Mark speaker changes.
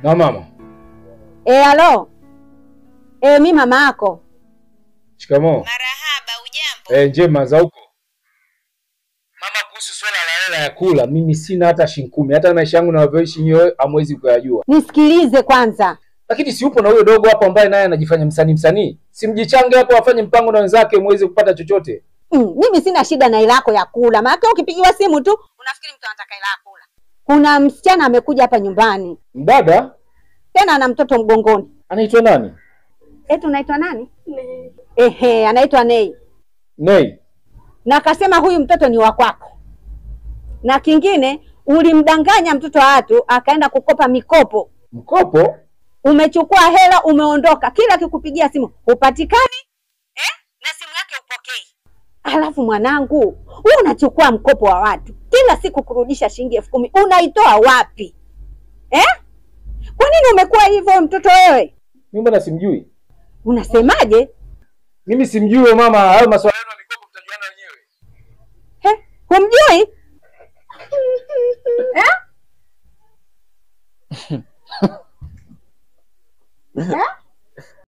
Speaker 1: Na mama.
Speaker 2: Alo. Mi mama yako.
Speaker 1: Shikamoo.
Speaker 3: Marahaba, ujambo?
Speaker 1: Njema za huko. Mama, kuhusu swala la hela ya kula, mimi sina hata shilingi 10. Hata maisha yangu ninavyoishi nyewe hamwezi kuyajua.
Speaker 2: Nisikilize kwanza.
Speaker 1: Lakini si upo na huyo dogo hapo ambaye naye anajifanya msanii msanii. Simjichange hapo afanye mpango na wenzake muweze kupata chochote.
Speaker 2: Mimi sina shida na hela yako ya kula. Maana ukipigiwa simu tu unafikiri mtu anataka hela ya kula. Kuna msichana amekuja hapa nyumbani.
Speaker 1: Mdada?
Speaker 2: Tena ana mtoto mgongoni.
Speaker 1: Anaitwa nani?
Speaker 2: Eti unaitwa nani? Nei. Ehe, anaitwa Nei.
Speaker 1: Nei.
Speaker 2: Na akasema huyu mtoto ni wa kwako. Na kingine ulimdanganya mtoto wa watu akaenda kukopa mikopo.
Speaker 1: Mkopo?
Speaker 2: Umechukua hela umeondoka. Kila akikupigia simu hupatikani, na simu yake upokei. Alafu mwanangu, wewe unachukua mkopo wa watu. Kila siku kurudisha shilingi 10,000 unaitoa wapi? Kwa nini umekuwa hivyo mtoto wewe?
Speaker 1: Mimi mbona simjui?
Speaker 2: Unasemaje?
Speaker 1: Mimi simjui mama, hayo maswala yenu ya mikopo mtajuana wenyewe.
Speaker 2: Humjui?